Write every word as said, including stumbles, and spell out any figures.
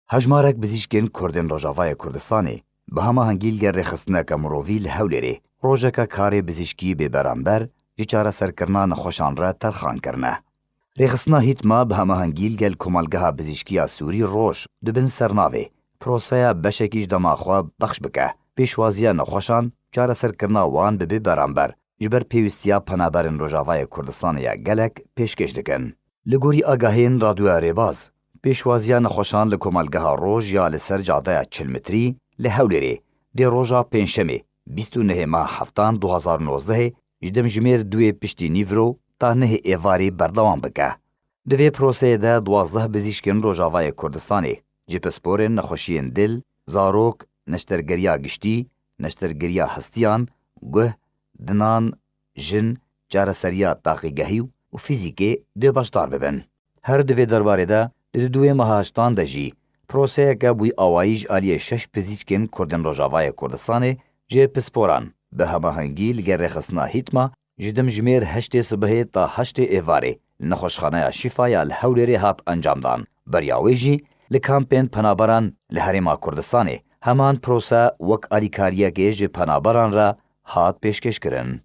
Hejmarek bizîşkên Kurdên Rojavayê Kurdistanê bi hemahengî li gel rêxistineke mirovî li Hewlêrê rojeke karê bizîşkî bê beramber ji çareserkirina nexweşan re terxan kirine. Rêxistina HÎTMA bi hemahengî li gel Komelgeha Bizîşkiya Sûrî Roj di bin sernavê Proseya beşekî ji dema xwe bexş bike, pêşwaziya nexweşan, çareserkirina wan bi bê beramber ji ber pêwîstiya penaberên Rojavayê Kurdistanê ya gelek pêşkêş dikin. Li gorî agahiyên Radyoya Rêbaz, pêşwaziya nexweşan li Komelgeha Roj ya li ser cadeya çil metrî li Hewlêrê dê roja Pêncşemê, bîst û nehê meha heftan du hazar û nozdehê, ji demjimêr duê piştî nîvro ta nehê êvarê berdewam bike. Di vê proseyê de duwazdeh bizîşkên Rojavayê Kurdistanê ji pisporên nexweşiyên dil, zarok, neştergeriya giştî, neştergeriya hestiyan, guh, dinan, jin, çareseriya taqîgehî û fîzîkê dê beşdar bibin. Her di vê derbarê de di duê meha heştan de jî proseyeke bûyî awayî ji aliyê şeş pizîşkên Kurdên Rojavayê Kurdistanê ji pisporan bi hemahengî li gel rêxistina HÎTMA ji demjimêr heştê sibehê ta heştê êvarê li Nexweşxaneya Şîfa ya li Hewlêrê hat encamdan. Beriya wê jî li kampên penaberan li Herêma Kurdistanê heman prose wek alîkariyekê ji penaberan re hat pêşkêşkirin.